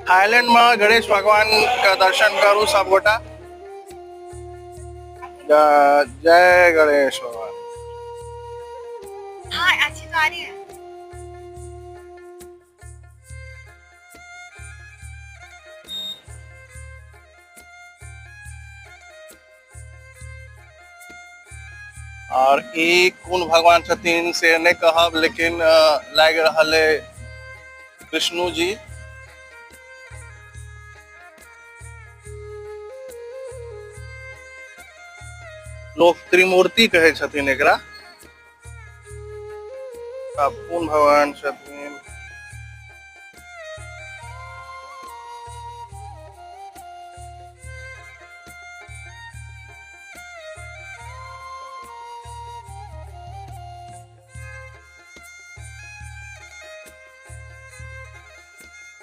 Thailand में गणेश भगवान के दर्शन करू सब गोटा। जय गणेश भगवान। हाँ, अच्छी तो आ रही है। और ई कोन भगवान छथिन से नहि कहब, लेकिन लागि रहल है विष्णु जी। लोक त्रिमूर्ति कहै छथिन एकरा। आब कोन भगवान छथिन?